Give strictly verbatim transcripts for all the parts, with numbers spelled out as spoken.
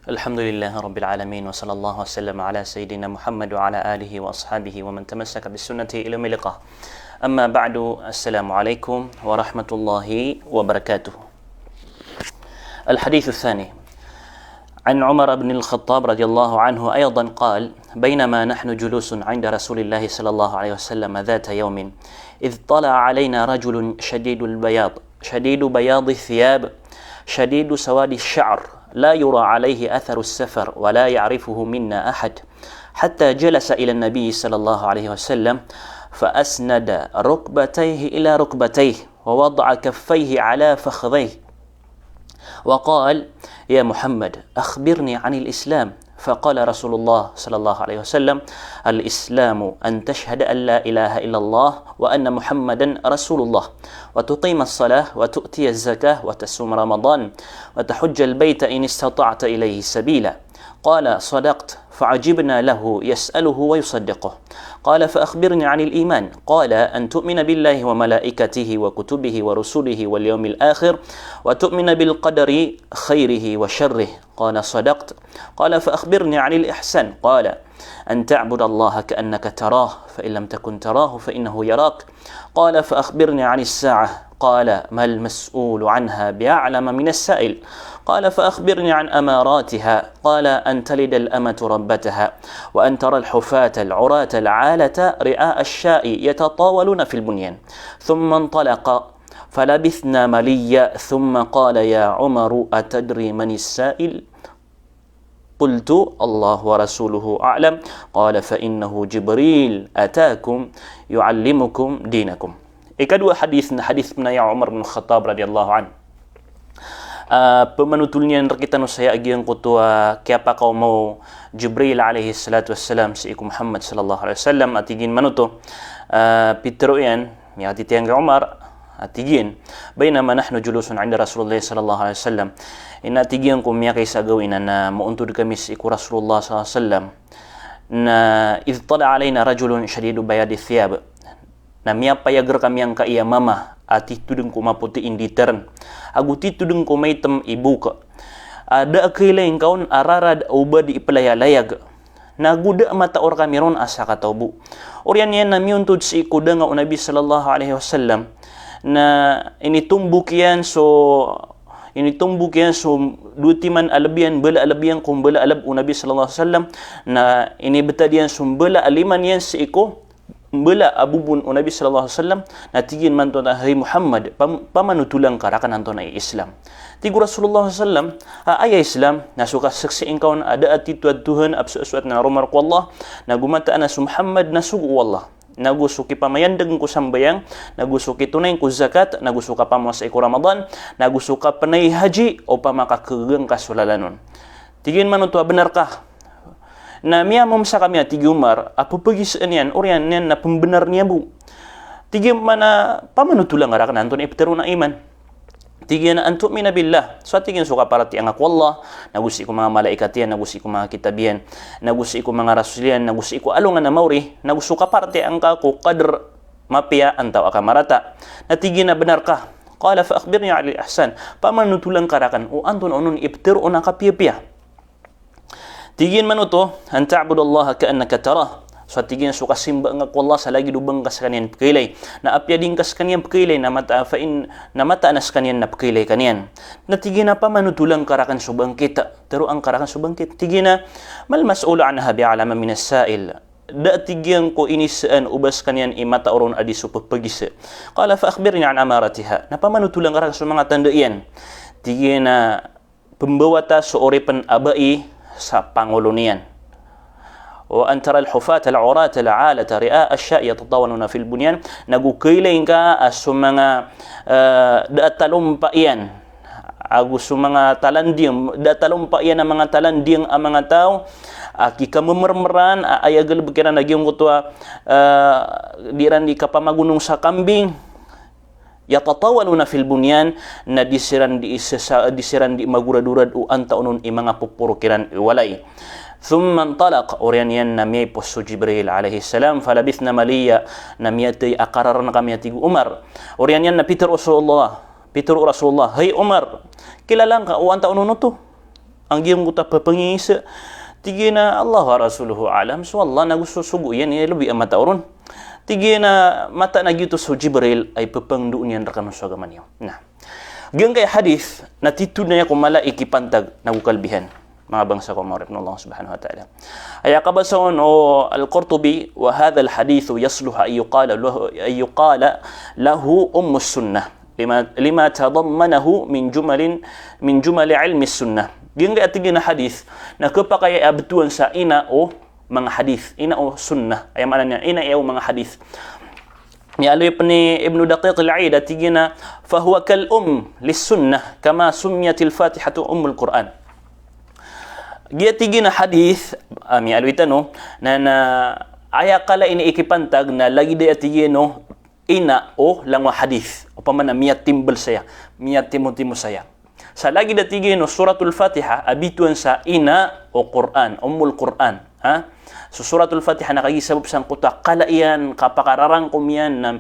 الحمد لله رب العالمين، وصلى الله وسلم على سيدنا محمد وعلى آله وأصحابه ومن تمسك بسنته إلى يوم اللقاء. أما بعد، السلام عليكم ورحمة الله وبركاته. الحديث الثاني. عن عمر بن الخطاب رضي الله عنه أيضا قال: بينما نحن جلوس عند رسول الله صلى الله عليه وسلم ذات يوم، إذ طلع علينا رجل شديد البياض، شديد بياض الثياب، شديد سواد الشعر، لا يرى عليه أثر السفر، ولا يعرفه منا أحد، حتى جلس إلى النبي صلى الله عليه وسلم، فأسند ركبتيه إلى ركبتيه، ووضع كفيه على فخذيه، وقال: يا محمد، أخبرني عن الإسلام. فقال رسول الله صلى الله عليه وسلم: الإسلام أن تشهد أن لا إله إلا الله وأن محمدا رسول الله، وتقيم الصلاة، وتؤتي الزكاة، وتصوم رمضان، وتحج البيت إن استطعت إليه سبيلا. قال: صدقت. فعجبنا له يسأله ويصدقه. قال: فأخبرني عن الإيمان. قال: أن تؤمن بالله وملائكته وكتبه ورسله واليوم الآخر، وتؤمن بالقدر خيره وشره. قال: صدقت. قال: فأخبرني عن الإحسان. قال: أن تعبد الله كأنك تراه، فإن لم تكن تراه فإنه يراك. قال: فأخبرني عن الساعة. قال: ما المسؤول عنها بأعلم من السائل. قال: فأخبرني عن أماراتها. قال: أن تلد الأمة ربتها، وأن ترى الحفاة العراة العالة رعاء الشاء يتطاولون في البنيان. ثم انطلق، فلبثنا مليا، ثم قال: يا عمر، أتدري من السائل؟ قلت: الله ورسوله أعلم. قال: فإنه جبريل أتاكم يعلمكم دينكم. Ikadowa hadith na hadith pn a Umar bin Khattab radiyallahu anhu. Ah, pmanotol iyan rktano saya a giyangkoto a kiyapakaoma o Jibril alayhis salatu wassalam sii ko Muhammad sallallahu alayhi wasallam, a tig iyan manoto, ah, pitharo iyan, miyakatitiyangka i Umar, a tig iyan, بينما نحن جلوس عند رسول الله صلى الله عليه وسلم. Ina tig iyan ko miyakaisa a gawii na, na maontod kami sii ko Rasulullah sallallahu alayhi wasallam. Na إذ طلع علينا رجل شديد بياض الثياب. Na miyapayag rkami angkaiya a mama a titho dn ko mapoti i nditaren, ago titho dn ko maitm i bok. A da a kailay ngka on a rarad o ba di playalayag. Na go da a matao rkami ron a sakataw bo. Oriyan iyan na miyontod sii ko danga o Nabi sallallahu alayhi wasallam. Na initombok iyan so, initombok iyan so dowa timan a lb iyan, mbala a lb iyan ko mbala a lb o Nabi sallallahu alayhi wasallam. Na inibtad iyan so mbala a lima niyan sii ko mbala a bobon o Nabi sallallahu alayhi wasallam, na tig iyan manoto a, "Hay Muhammad, pam-, pamanotola ngka rakn antonaa i Islam." Tig o Rasulullah sallallahu alayhi wasallam, "A aya Islam, na so kasaksii ngka on a da a titho a Tuhan a pzoasoat na roma roo ko Allah, nago mataan a so Muhammad na sogo o Allah, nago so kipamayandg ko sambayang, nago so kitonay ko zakat, nago so kapamowasa ko Ramadan, nago so kapnay haji, opama ka khagaga ngka so lalan on." Tig iyan manoto a, "Bnar ka." Na miyamomsa kami, a tig i Umar, a pphagisaan iyan, oriyan iyan na pmbnar niyan bo. Tig iyan man a, "Pamanotola ngka rakn antonaa i ptharoon a iman." Tig iyan a, "An tu'mina billah." So a tig iyan so kaparatiyaya ngka ko Allah, nago sii ko manga malaikat iyan, nago sii ko manga kitab iyan, nago sii ko manga rasul iyan, nago sii ko alongan a maori, nago so kaparatiyaya ngka ko qadr, mapiya antaa ka marata. Na tig iyan a, "Bnar ka." Qala fa akhbirni anil ihsan. Pamanotola ngka rakn o antonaa onon i ptharoon a kapiyapiya. Tig iyan manoto, "An ta'budallaha ka'annaka tarah." So a tig iyan so kasimba ngka ko Allah sa lagid o ba ngka skaniyan pkailay. Na apiya di ngka skaniyan pkailay na mataan, fa in, na mataan a skaniyan na pkailay ka niyan. Na tig iyan a pamanotola ngka rakn so bangkit. Tharoa ngka rakn so bangkit. Tig iyan a, "Mal mas'ulu anha bi'alama minas sa'il." Da, tig iyan, ko inisaan o ba skaniyan i matao ron a di so pphagisa. Qala fa akhbirni an amaratiha. Na pamanotola ngka rakn so manga tanda iyan. Tig iyan a pmbawata so oripn a bai sa pangolo niyan. Wa an taral hufatal uratal alata ri'a ash-sha'i yatatawaluna fil bunyan. Nago kailay ngka a so manga, eh, da a talompa iyan, ago so manga talanding, da a talompa iyan a manga talanding a manga taw a kikammrmran a aya galbk iran a giyangkoto a, eh, di iran di kapamagonong sa kambing. Yatatawaluna fil bunyan, na di siran di isa sa, di siran di magoradorad o antaa onon i manga poporok iran i walay. Thumma intalaq, oriyan iyan na miyaipos so Jibril alayhis salam, falabithna maliya, na miyatay a kararn kami, a tig o Umar. Oriyan iyan na pitharo o Rasulullah, pitharo o Rasulullah, "Hay Umar, kilala ngka o antaa onon oto?" Anggiyan ko ta pepengisa, tig iyan a Allahu wa rasuluhu a'lam, so Allah nago so sogo iyan i lobi a matao ron. Tig iyan a mataan a giyoto so Jibril a ipepengdoon iyan rekano so agama niyo. Na giyangkai a hadith na titho niyan ko mala i kipantag nago kalbihan. Manga bangsa ko a maori pn o Allah subhanahu wa ta'ala. Aya kabasa on o Al-Qurtubi, "Wa hadhal hadithu yasluhu an yuqala lahu, an yuqala lahu ummus sunnah. Lima, lima tadammanahu min jumalin, min jumali ilmis sunnah." Giyangkai a tig iyan a hadith na khapakay a btowan sa ina o manga hadith, ina o sunnah. Aya maana niyan, ina o manga hadith. Miyaaloy pn i Ibnu Daqiq al-Eid a tig iyan a, "Fahuwa kal umm lis sunnah, kama summiyatil Fatihatu ummul Qur'an." Giya tig iyan a hadith, ah, miyaaloy tano, na, na, aya kala ini ikipantag na lagid aya tig iyan o ina o langon a hadith. Opama na miyatimbl saya, miyatimotimo saya. Sa lagid a tig iyan o Suratul Fatiha a bitowan sa ina o Qur'an, Ummul Qur'an. Ha? So Suratul Fatiha na kagiya sabap sangkoto a kala iyan, kapakararangkom iyan, na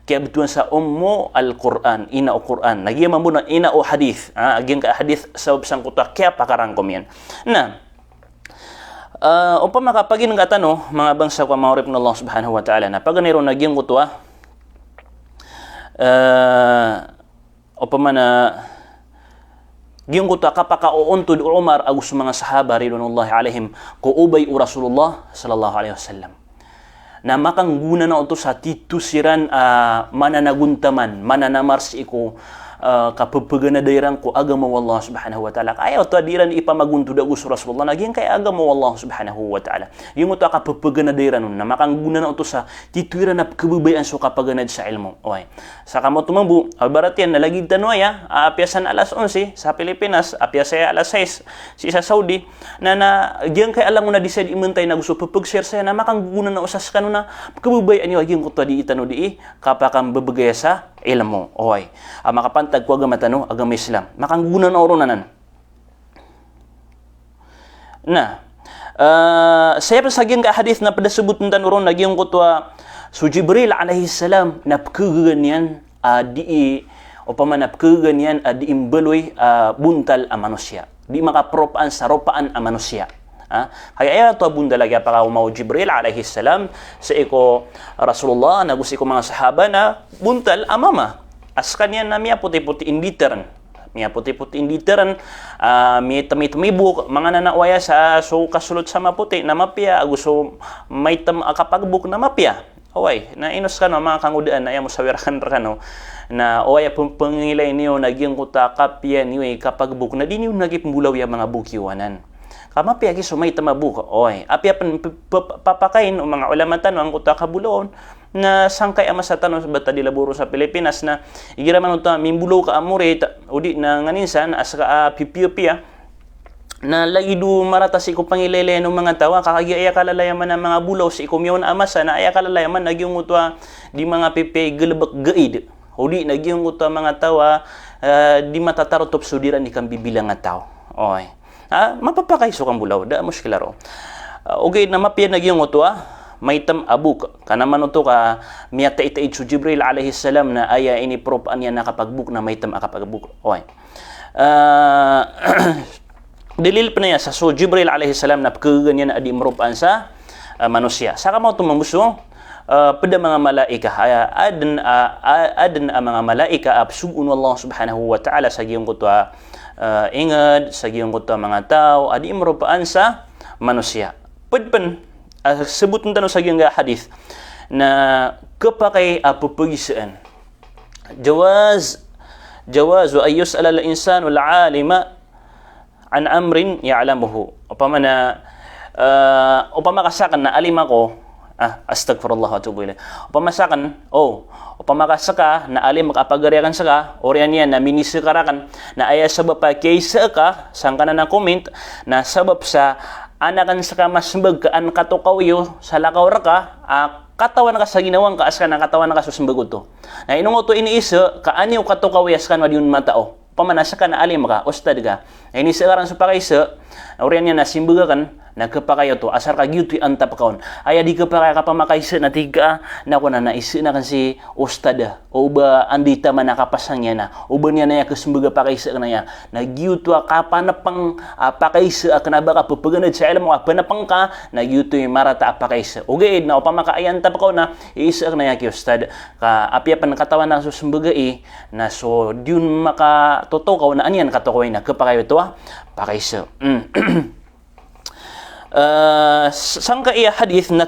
kiyabtowan sa Ummu al-Qur'an, ina o Qur'an. Na giya mambo na ina o hadith. Ha? Giyangkai a hadith sabap sangkoto a kiyapakarangkom iyan. Na, ah, opama ka paginngka tano, manga bangsa ko a maori pn o Allah subhanahu wa ta'ala. Na paganay ron na giyangkoto a, ah, Opama na giyangkoto a kapakaoontod o Umar ago so manga sahaba ridwanullahi alaihim ko obay o Rasulullah sallallahu alaihi wasallam. Na makanggona na oto sa titho siran a mananagontaman, mananamar sii ko, ah, kapepeganada iran ko agama o Allah subhanahu wa ta'ala. Ka aya oto a di iran ipamagontod ago so Rasulullah na giyangkai a agama o Allah subhanahu wa ta'ala. Giyangkoto a kapepeganada iran on na makanggona na oto sa titho iran a pkhababayaan so kapaganad sa ilmo. Oway. Sa kamaoto mambo, a, ibarat iyan na lagid tano aya, a, apiya san alas onse sa Pilipinas, apiya saya alas sais sii sa Saudi, na, na giyangkai a langon a di saya di mentay nago so pepegshare saya na makanggona na o sa skano na pkhababayaan iyo a giyangkoto a dii tano dii kapakambebegaya sa ilmo. Oway. A, makapantag ko agama tano, agama Islam. Makanggona na o ron anan. Na, eh, saya pn sa giyangkai a hadith na pd a sebotn tano ron na giyangkoto a so Jibril alayhis salam na pkhagaan iyan a dii, opama na pkhagaan iyan a dii mbaloy a bontal a manosiya. Dii makaparopaan sa ropaan a manosiya. Ha? Kaya aya oto a bontal a kiyapakaoma o Jibril alayhis salam sii ko Rasulullah nago sii ko manga sahaba na bontal a mama. A skaniyan na miyapotipoti i nditaren. Miyapotipoti i nditaren, ah, miitemitem i bok, manga nana oway a sa so kasolot sa mapoti na mapiya, ago so maitem a kapagbok na mapiya. Oway, na ino skano a manga kangodaan na aya mosawir akn rekano. Na oway a pem-, pengilay niyo na giyangkoto a kapiya niyo i kapagbok na di niyo na giya pembolawi a manga bok iyo anan. Ka mapiya giya so maitem a bok, oway. Apiya pn p-, p-, papakain o manga olama tano angkoto a kabolawan, na sangkai a masa tano ba ta di labo ron sa Pilipinas na igira man oto a mimbolaw ka a morit, odi na nganin san a ska a pipiyapiya, na lagid o marata sii ko pangilaylayan o manga taw a, ka kagiya aya kalalayaman a manga bolaw sii ko miyaona a masa, na aya kalalayaman na giyangkoto a di manga pipiya i galebek gaid, odi na giyangkoto a manga taw a, eh, di matatarotop so di iran di kambibilang a taw. Oway. Ah, mapapakay so kambolaw, da a moskila roo. Ah, ogaid na mapiya na giyangkoto a maitem a bok. Ka na man oto ka miyataitaid so Jibril alayhis salam na aya iniperopaan iyan a kapagbok na maitem a kapagbok. Oway. Ah, dalil pn aya sa so Jibril alayhis salam na pkhagaan iyan a dii mropaan sa, ah, manosiya. Sa kamaoto mambo so, ah, pd a manga malaika, aya, aden, ah, a-, aden a manga malaika a psogoon o Allah subhanahu wa ta'ala sa giyangkoto a, ah, inged, sa giyangkoto a manga taw a dii mropaan sa manosiya. Pd pn, ah, sebotn tano sa giyangkai a hadith na khapakay a pepegisaan. Jawaz, jawazu an yus'ala al-insanu al-alima an amrin ya'lamuhu. Opama na, eh, opama ka sakn na alim ako, ah, astaghfirullah wa atubu ilaih. Opama sakn, o, opama ka ska na alim ka a pagari akn ska, oriyan iyan na miniza ka rakn, na aya sabap a kiyaisa ka sangkanan a comment, na sabap sa an akn ska masmbag ka an katokawi o salakaw rka, a katawan ka sa ginawa ngka a ska na katawan ka so smbag oto. Na ino ngka oto iniisa, ka an iyo katokawi a ska na di on matao. Opama na ska na alim ka, ustad ka. Na iniisa ka ran so pakaisa, na oriyan iyan na simbag akn, Na khapakay oto, asar ka giyoto i antap ka on. Aya di khapakay a kapamakaisa na tig ka, na ko na na isa na kan si ustad a. O ba anda i taman a kapasang iyan a. O ba niyan aya khasmbag a pakaisa akn aya. Na giyoto a kapanpang a pakaisa a kna ba ka pphagandad sa ilmo a panpang ka, na giyoto i marata a pakaisa. Ogaid na opama ka aya antap ka on na isa akn aya ki ustad. Ka apiya pn katawan a so smbag i, na so di on makatotokaw na an iyan katokawi na khapakay oto a pakaisa. Mm. Eh, s-, sangkaya hadith na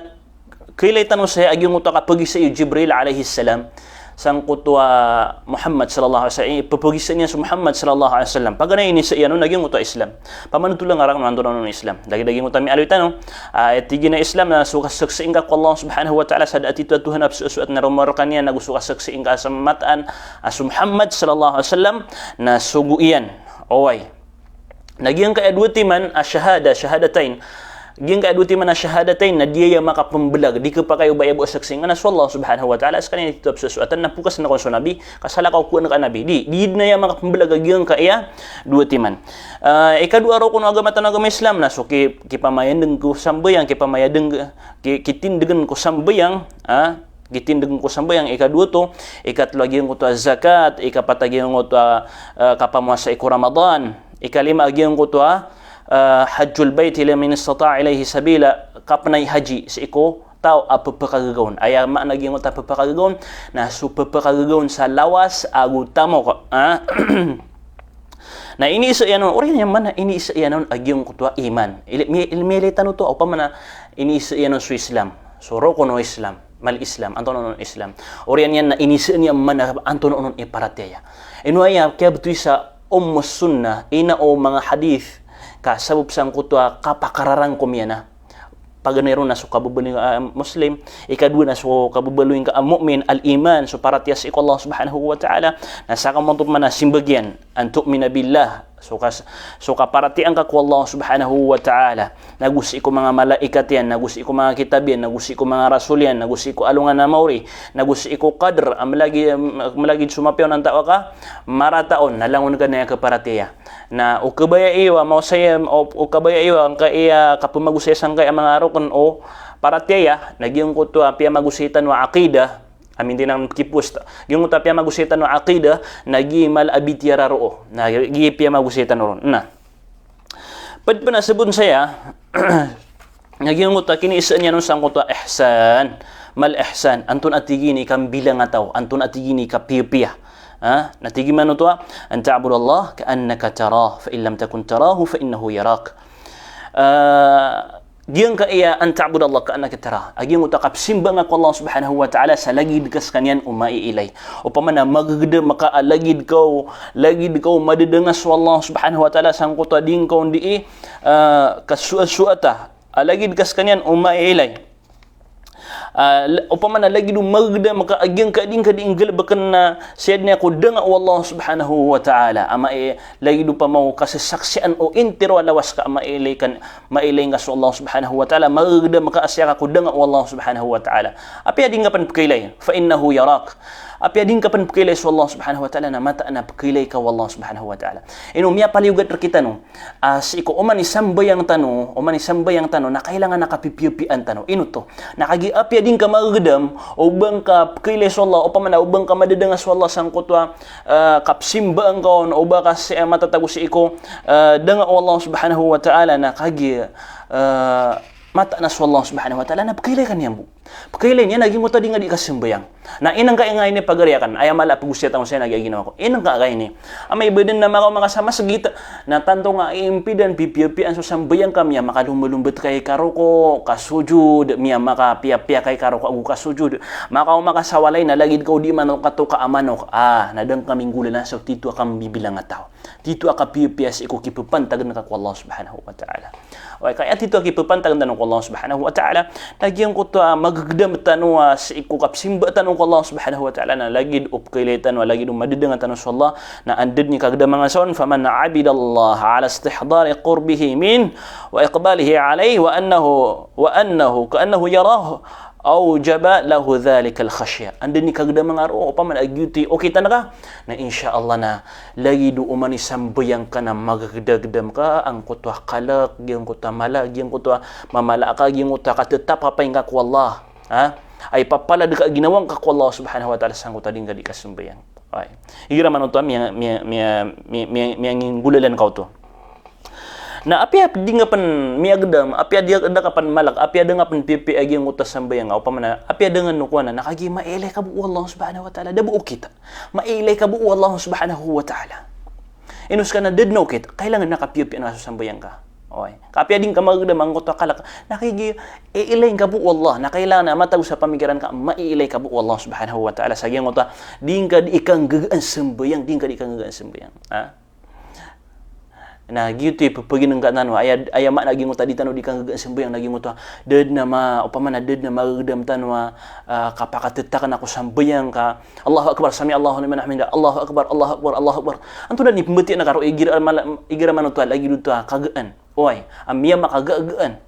kailay tano saya a giyangkoto a kapagisa i Jibril alayhis salam sangkoto a Muhammad sallallahu alayhi wasallam, eh, pphagisa niyan so Muhammad sallallahu alayhi wasallam. Paganay ini sa iyan on a giyangkoto a Islam. Pamanotolan ka rakn antonaa on i Islam. Lagid a giyangkoto a miyaaloy tano, ah, tig iyan a Islam na so kasaksii ngka ko Allah subhanahu wa ta'ala sa da a titho a Tuhan a pzsoasoat na roma rkaniyan, nago so kasaksii ngka sa mataan a so Muhammad sallallahu alayhi wasallam na sogo iyan. Oway. Na giyangkaya dowa timan a shahada, shahadatain. Giyangkaya dowa timan a shahadatain na di aya makapmbalag, di khapakay o ba aya bo a saksii ngka na so Allah subhanahu wa ta'ala, skaniyan i titho a pzsoasoatan na pokasn ka on so Nabi, ka salakaw ko an ka a Nabi. Di, di dn aya makapmbalag a giyangkaya dowa timan. Ah, ikadowa rokon o agama tano a agama Islam na so ki, kipamayandg ko sambayang, kipamayadng, ki, kitindgn ko sambayang, ah, Kitindg ko sambayang, ikadowa oto, ikatlo a giyangkoto a zakat, ikapat a giyangkoto a, eh, kapamowasai ko Ramadan, ikalima a giyangkoto a, eh, hajjul bayti liman istata'a ilayhi sabila, kapnay haji sii ko taw a pphakagaga on. Aya maana giyangkoto a pphakagaga on, na so pphakagaga on sa lawas ago tamok. Ah. Na iniisa iyan on, oriyan iyan man na iniisa iyan on a giyangkoto a iman. Ili-, mi-, ili-, miyailay tano oto, opama na iniisa iyan on so Islam, so rokon o Islam. Mal Islam, antonaa on i Islam. Oriyan iyan na iniisa niyan man a antonaa on i paratiyaya. Ino aya kiyabtowi sa Ummus Sunnah, ina o manga hadith, ka sabap sangkoto a kapakararangkom iyan a. Paganay ron na so kababaloy ngka a Muslim, ikadowa na so kababaloy ngka a mu'min, al-iman, so paratiyaya sii ko Allah subhanahu wa ta'ala, na saka manto pman a simbag iyan, an tu'mina billah, so kas-, so kaparatiyaya ngka ko Allah subhanahu wa ta'ala. Nago sii ko manga malaikat iyan, nago sii ko manga kitab iyan, nago sii ko manga rasul iyan, nago sii ko alongan a maori, nago sii ko qadr, a malagid, malagid so mapiya on antap a ka marata on, na langon ka na aya kaparatiyaya. Na o kabaya iyo a maosay, o, o kabaya iyo a angkaya kapmagosay sangkaya manga rokon o paratiyaya, na giyangkoto a piyamagosay tano a aqidah, amin di nan kipost. Giyangkoto a piyamagosay tano a aqidah, na giya mala a bitiyara roo. Na giya piyamagosay tano ron. Na. Pd pn a sabot saya, na giyangkoto a kiniisa niyan on sangkoto a ihsan. Mal ihsan. Antonaa tig iyan i kambilangataw. Antonaa tig iyan i kapiyapiya. Ha? Na tig iyan oto a, an ta'budallaha ka'annaka tarahu, fa in lam takun tarahu, fa innahu yarak. Ah, Giyangkaya an ta'budallaha ka'annaka tarahu. A giyangkoto a kapsimba ngka ko Allah subhanahu wa ta'ala sa lagid ka skaniyan o maiilay. Opama na magagdam ka a lagid ka o, lagid ka o madadanga so Allah subhanahu wa ta'ala sangkoto a di ngka on dii, ah, kasoasoata. A lagid ka skaniyan o maiilay. Ah, l-, opama na lagid o magagdam ka a giyangkaya di ngka dii nggalbkn na siyadn iyan ko danga o Allah subhanahu wa ta'ala. Ama i lagid opama o kasasaksian o intiro a lawas ka a mailay kan, mailay ngka so Allah subhanahu wa ta'ala, magagdam ka a siyaka ko danga o Allah subhanahu wa ta'ala. Apiya di ngka pn pkailay, fa innahu yarak. Apiya di ngka pn pkailay so Allah subhanahu wa ta'ala, na mataan a pkailay ka o Allah subhanahu wa ta'ala. Ino miyapaliyogat rkitano a sii ko oman i sambayang tano, oman i sambayang tano, na kailangan a kapipiyapiyaan tano. Ino oto, na kagiya apiya di ngka magagdam o ba ngka pkailay so Allah, opama na o ba ngka madadanga so Allah sangkoto a eh, kapsimba ngka on, o ba ka si, eh, matatago sii ko, eh, danga o Allah subhanahu wa ta'ala, na kagiya, eh, mataan a so Allah subhanahu wa ta'ala, na pkailay ka niyan bo. Pkailay niyan a giyangkoto a di ngka dii kasambayang. Na inangkaya ngka ini pagari akn, aya mala a pagosay tano saya na giya ginawa ko. Inangkaya ngka ini. Amay ba dn na makaoma ka sa masgit, na tanto nga iimpidan, pipiyapiyaan so sambayang ka, miyamakalumbalombot ka i karoko, kasojod, miyamakapiyapiya ka i karoko ago kasojod. Makaoma ka sa walay na lagid ka o di manok ka toka a manok. Ah, na da ngka minggolalan sa tito a kambibilangataw. Tito a kapiyapiya sii ko kipapantag ngka ko Allah subhanahu wa ta'ala. Oway, kaya tito a kipapantag tano ko Allah subhanahu wa ta'ala, na giyangkoto a magagdam tano a sii ko kapsimba tano ko Allah subhanahu wa ta'ala, na lagid o pkailay tano, lagid o madadanga tano so Allah, na anda dn i kagdama nga sa on, faman abidallaha ala istihdari qurbihi min wa iqbalihi alayhi wa annahu, wa annahu, ka annahu yarahu, awjaba lahu dhalikal khashyah. Anda i kagedam nga roo, opama na giyoto i okitan ka, na insha Allah na lagid o oman i sambayang ka na magegedagedam ka, angkoto a kalek, giyangkoto a mala, giyangkoto a mamala ka, giyangkoto a katetap a paing ka ko Allah. Ha? Ay papalad ka a ginawa ngka ko Allah subhanahu wa ta'ala sangkoto a di ngka di kasambayang. Ay. Igira man oto a miya, miya, miya, miya, miya, miyanginggolalan ka oto. Na apiya di ngka pen miyagedam, apiya di, da ka pen malek, apiya da ngka pen piyapiya a giyangkoto a sambayang ka, opama na apiya da ngka nokowan na, na kagiya mailay ka bo o Allah subhanahu wa ta'ala, da bo okit. Mailay ka bo o Allah subhanahu wa ta'ala. Ino seka na da den a okit, kailangan na kapiyapiya na so sambayang ka. Oy. Ka apiya di ngka magedam angkoto a kalek, na kagiya iilay ngka bo o Allah, na kailangan na matago sa pamikiran ka, mailay ka bo o Allah subhanahu wa ta'ala sa giyangkoto a di ngka di kanggagaan sambayang, di ngka di kanggagaan sambayang. Ha? Na giyoto i pepagineng ka tano, aya, aya maana giyangkoto a di tano di kanggagaan sambayang, na giyangkoto a da den a ma, opama na da den a magedam tano a, ah, kapakatetakan ako sambayang ka, Allahu Akbar, sami Allahu liman hamidah, Allahu Akbar, Allahu Akbar, Allahu Akbar. Antonaa i pembatiya na karo igira mala, igira man oto a lagid oto a kagaan. Oy, a miyamakagagaan.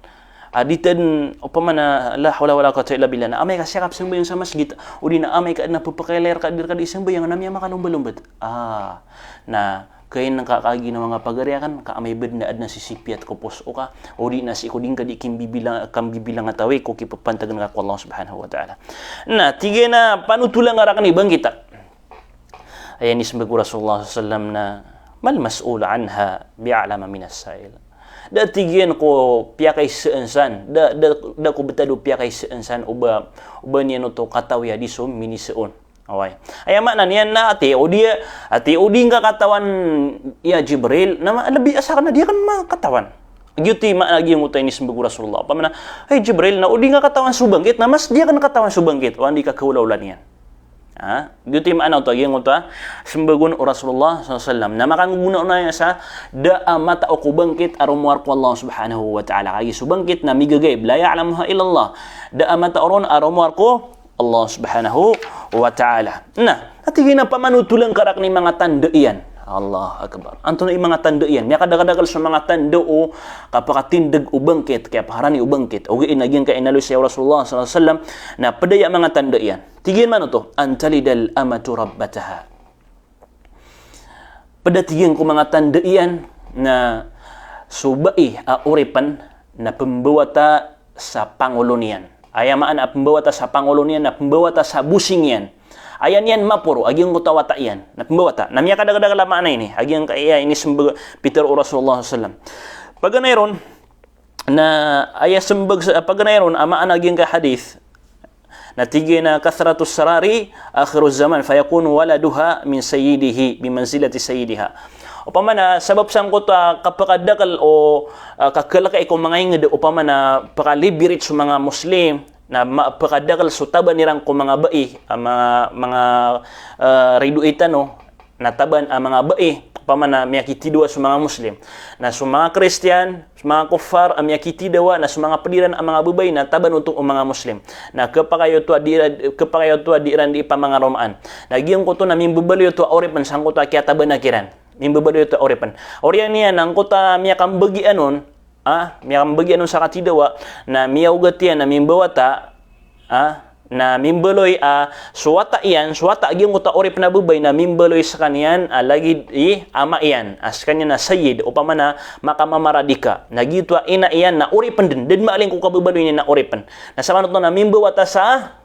A di ten, opama na, la hawla wala quwwata illa billah. Na amay ka siyakap sambayang sa masgit, odi na amay ka na pepakailayar ka di reka di sambayang, na miyamakalombalombat. Ah, na kain ka kagiya na manga pagari aken, ka amay bed na aden a sisipiyat ko poso ka, odi na sii ko di ngka di kimbibilang, kambibilang a tawi ko kipepantagan ka ko Allah subhanahu wa ta'ala. Na, tig iyan a panotolan ka raken i bangkit a. Aya inisembag o Rasulullah sallallahu alaihi wasallam na, "Mal mas'ul anha bi'alama minas sa'il." Da tig iyan ko piyakaisaan san, da, da, da ko betad o piyakaisaan san, o ba, o ba niyan oto katawiya di so minisoon. Oway. Aya maana niyan na ati o di, ati o di ngka katawan ya Jibril, na ma-, lebi a saken na di aken makatawan. Giyoto i maana giyangkoto a inisembag o Rasulullah. Opama na, "Hay Jibril, na o di ngka katawan so bangkit, na mas di aken katawan so bangkit." O anda i kakaolaola niyan. Ha? Giyoto i maana oto a giyangkoto a sembagon o Rasulullah sallallahu alaihi wasallam. Na makanggogonaon aya sa da a matao ko bangkit a romowar ko Allah subhanahu wa ta'ala. Kagiya so bangkit na migagaib, la ya'lamuha illallah. Da a matao ron a romowar ko Allah subhanahu wa ta'ala. Na, ati giya na pamanotolan ka raken i manga tanda iyan. Allahu Akbar. Antonaa i manga tanda iyan? Miyakadakadakel so manga tanda o kapakatindeg o bangkit, kiyapaharani o bangkit. Ogaid na giyangkai a inaloy saya o Rasulullah sallallahu alaihi wasallam, na ped aya manga tanda iyan. Tig iyan man oto, "An talidal amatu rabbataha." Ped a tig iyan ko manga tanda iyan na so bai a oripen na pembawata sa pangolo niyan. Aya maana a pembawata sa pangolo niyan na pembawata sa bosing iyan. Aya niyan maporo a giyangkoto a wata iyan na pembawata. Na miyakadakadakel a maana ini a giyangkai a inisembag, pitero o Rasulullah sallallahu alaihi wasallam. Paganay ron, na aya sembag sa, paganay ron a maana a giyangkai a hadith. Na tig iyan a kathratus sarari akhiruz zaman, fayakunu waladuha min sayyidihi, bimanzilati sayyidiha. Opama na sabap sangkoto a kapakadakel o, ah, kakalekay ko manga inged, opama na pakalibirit so manga Muslim, na ma-, pakadakel so taban iran ko manga bai, ah, manga, manga, ah, ridoay tano, na taban a manga bai, opama na miyakitidawa so manga Muslim. Na so manga Kristiyan, so manga kuffar a miyakitidawa, na so manga ped iran a manga babay na taban oto o manga Muslim. Na kepakay oto a di iran, kepakay oto a di iran di ipamangaromaan. Na giyangkoto na mimbebaloy oto a oripen sangkoto a kiyatabana kiran. Mimbebaloy oto a oripen. Oriyan iyan na angkoto a miyakambagian on, ah, miyakambagian on sa katidawa, na miyaogat iyan na mimbawata, ah, na mimbaloy a so wata iyan, so wata a giyangkoto a oripen a babay na mimbaloy sekaniyan a lagid i ama iyan, a sekaniyan a sayyid, opama na makamamaradi ka. Na giyoto a ina iyan na oripen den, den maaling ko kababaloy niyan na oripen. Na samanoto na mimbawata sa,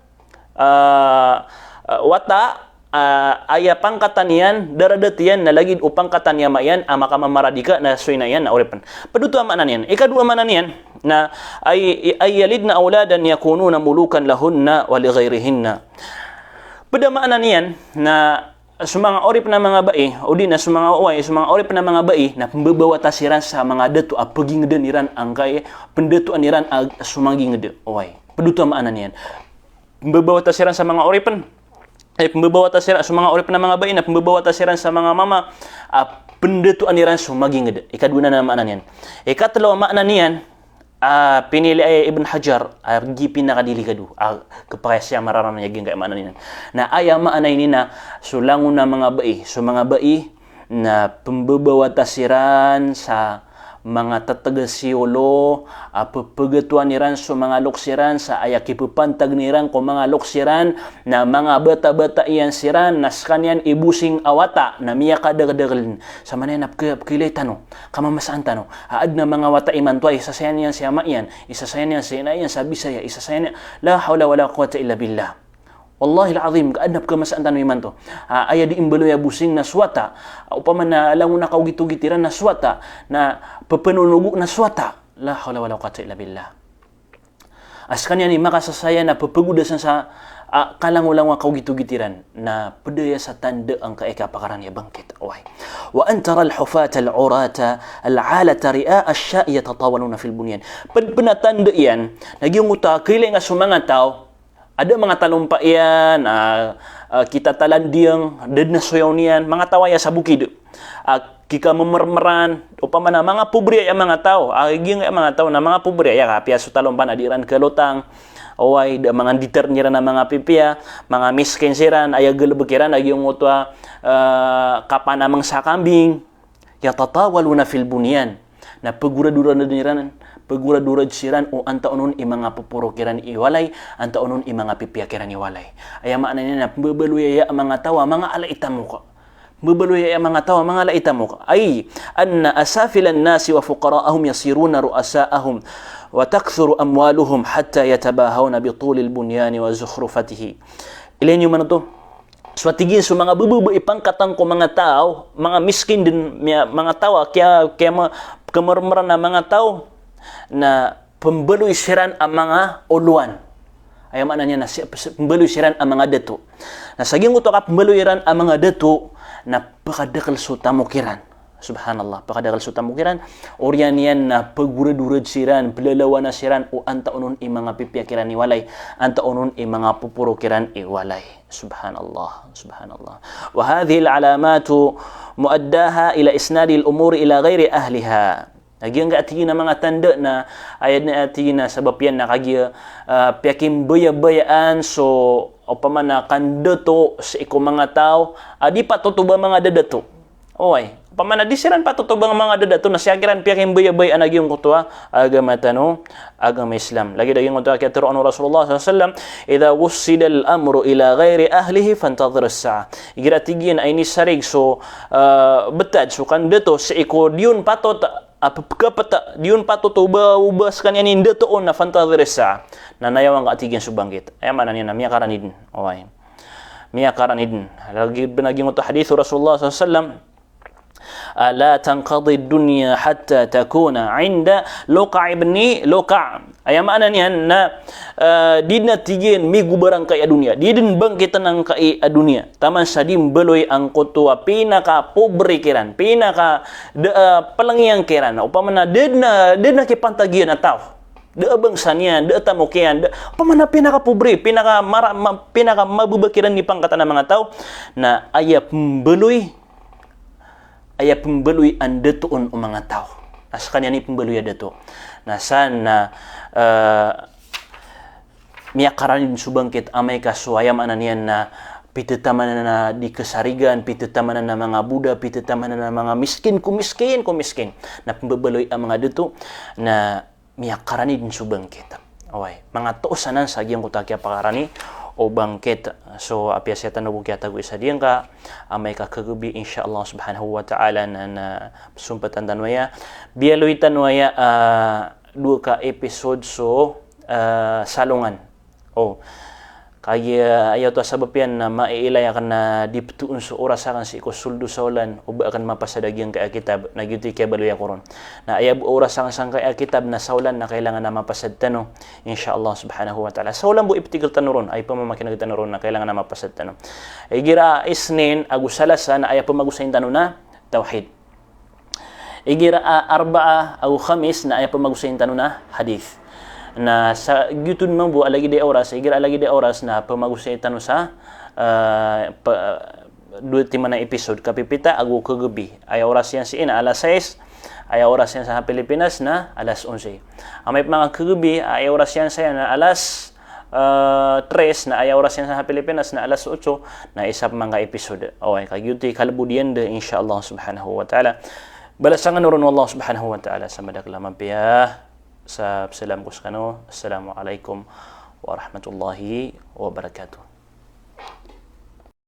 ah, ah, wata, ah, aya pangkatan iyan, daradat iyan, na lagid o pangkatan i ama iyan, a makamamaradi ka, na so ina iyan na oripen. Ped oto a maana niyan. Ikadowa a maana niyan, na ay, ay yalidna awladan yakununa mulukan lahunna wa lighairihinna. Ped a maana niyan, na so manga oripen a manga bai, odi na so manga, oway, so manga oripen a manga bai, na pembebawata siran sa manga dato a pegingeden iran angkai, pendatoan iran a so manga ginged. Oway. Ped oto a maana niyan. Pembebawata siran sa manga oripen. Eh, pembebawata siran, so manga oripen a manga bai na pembebawata siran sa manga mama a pendatoan iran so maginged. Ikadowa na maana niyan. Ikatelo a maana niyan, a pinili ay Ibn Hajar a giya pinakadelikado a kepakay siya mararan a giyangkai a maana niyan. Na aya maana ini na so langon a manga bai, so manga bai na pembebawata siran sa manga tatagasi olo a pepegetoan iran so manga loks iran sa aya kipepantag iran ko manga loks iran, na manga batabata iyan siran, na sekaniyan i bosing a wata na miyakadakdakelen. Sa manaya na peke-, pekeilay tano, kamamasaan tano. A aden a manga wata imanto a isasayan iyan si ama iyan, isasayan iyan si ina iyan sa Bisaya, isasayan iyan, la hawla wala quwwata illa billah. Wallahil azim, ka aden a pekamasaan tano imanto. A, aya di imbaloy a bosing na so wata. A, opama na langon a kaogitogit iran na so wata. Na pepenonogo na so wata. La hawla wala quwwata illa billah. A sekaniyan i makasasaya na pepegodasan sa, a, kalangolangon a kaogitogit iran. Na ped aya sa tanda angkai a kapakarani a bangkit. Oway. Wa an taral hufatal urata al alata ri'a ash-sha'i yatatawaluna fil bunyan. Ped pen a tanda iyan, na giyangkoto a keilay nga so manga taw, a da a manga talompa iyan, a, a, kitatalanding, da den a soyaw niyan, manga taw aya sa bokid. A, kikamemermeran, opama na manga pobre aya a manga taw, a, giyangkaya a manga taw na manga pobre aya, ka apiya so talompa na di iran kelotang, oway, da a manga nditaren iran a manga pipiya, manga miskin siran, aya galebek iran, a giyangkoto a, a, kapanameng sa kambing, yatatawaluna fil bunyan. Na pegoradorad iran, pegoradorad siran o antaa onon i manga poporo kiran i walay, antaa onon i manga pipiya kiran i walay. Aya maana niyan na pembebaloy aya a manga taw a manga ala i tamok. Pembebaloy aya a manga taw a manga ala i tamok. Ay, anna asafilan nasi wa fuqara'ahum yasiruna ru'asa'ahum wa takthuru amwaluhum hatta yatabahawna bi tulil bunyani wa zukhrufatihi. Ilay niyo man oto. So a tig iyan so manga bebebe i pangkatan ko manga taw, manga miskin den, miya-, manga taw a kiya, kiya ma-, kemermeran a manga taw, na pembaloy siran a manga olowan. Aya maana niyan na si-, pembaloy siran a manga dato. Na sa giyangkoto a kapembaloy iran a manga dato, na pekadakel so tamok iran. Subhanallah, pekadakel so tamok iran. Oriyan iyan na pegoradorad siran, pelalawana siran, o antaa onon i manga pipiya kiran i walay, antaa onon i manga poporo kiran i walay. Subhanallah, subhanallah. Wa hadhihil alamatu muaddaha ila isnadil umuri ila ghairi ahliha. Na giyangkaya a tig iyan a manga tanda na, aya den a tig iyan a sabap iyan na kagiya, ah, piyakimbayabayaan so, opama na kandato sii ko manga taw a di patot o ba manga dadato. Oway. Opama na di siran patot o ba manga dadato na sii kiran piyakimbayabayaan a giyangkoto a agama tano, agama Islam. Lagid a giyangkoto a kiyatharoa o Rasulullah sallallahu alaihi wasallam, "Idha wussidal amru ila ghairi ahlihi fantadhir as-sa'ah." Igira tig iyan a inisarig so, ah, betad so kandato sii ko di on patot a pepekapet, di on patot o ba, o ba sekaniyan i ndato on na fantadhir as-sa'ah. Na nayawan ka tig iyan so bangkit. Aya maana niyan na miyakaranid. Oway. Miyakaranid. Lagid a giyangkoto a hadith o Rasulullah sallallahu alaihi wasallam, "Ala tanqadhi dunya hatta takuna inda luqa' ibni luqa'." Aya maana niyan na, eh, di den a tig iyan migobar angkai a doniya. Di den bangkiten angkai a doniya. Taman sa di mbaloy angkoto a pinakapobre kiran, pinaka da, eh, pelengiyan kiran. Opama na da den a, da den a kipantag iyan a taw. Da a bangsa niyan, da a tamok iyan, da, opama na pinakapobre, pinakamara-, ma-, pinakamababa kiran i pangkatan a manga taw, na aya pembaloy, aya pembaloy a ndato on o manga taw. Na sekaniyan i pembaloy a dato. Na san na, eh, miyakaranid so bangkit amay ka so aya maana niyan na pitetaman a di kesarigan, pitetaman a manga boda, pitetaman a manga miskin, ko miskin, ko miskin. Na pembebaloy a manga dato, na miyakaranid so bangkit. Oway, manga toos anan sa giyangkoto a kiyapakarani o bangkit. So, apiya sii tano bo kiyatago isa diyangka, amay ka kagabi, insha Allah subhanahu wa ta'ala, na, na pesompatan tano aya. Biyaloy tano aya, ah, dowa ka episode so, ah, salongan. O, kagiya, ah, aya oto a sabap iyan na maiilay aken a di petoon so oras aken sii ko soldo sa olan, o ba aken mapasad a giyangkai a kitab, na giyoto i kiyabaloy ako ron. Na aya bo a oras aken sangkai a kitab na sa olan na kailangan a mapasad tano, insha Allah subhanahu wa ta'ala. Sa olan bo ipetiker tano ron, aya pemamakineg tano ron na kailangan a mapasad tano. Igira a Isnin ago Salasa na aya pemagosayin tano na tawhid. Igira a Arbaa ago Khamis na aya pemagosayin tano na hadith. Na sa giyoto den mambo a lagid i oras, igira a lagid i oras na pemagosayin tano sa, eh, pe-, dowa timan a episode, kapipita ago kagabi. Aya oras iyan sii na alas sais, aya oras iyan sa Pilipinas na alas onse. Amay pman ka kagabi, aya oras iyan saya na alas eh, tres na aya oras iyan sa Pilipinas na alas otso, na isa pman ka episode. Oway, ka giyoto i kalbod iyan de, insha Allah subhanahu wa ta'ala. Balasan kano ron o Allah subhanahu wa ta'ala sa madakel a mapiya. Sa salam ko sekano, assalamu alaikum warahmatullahi wabarakatuh.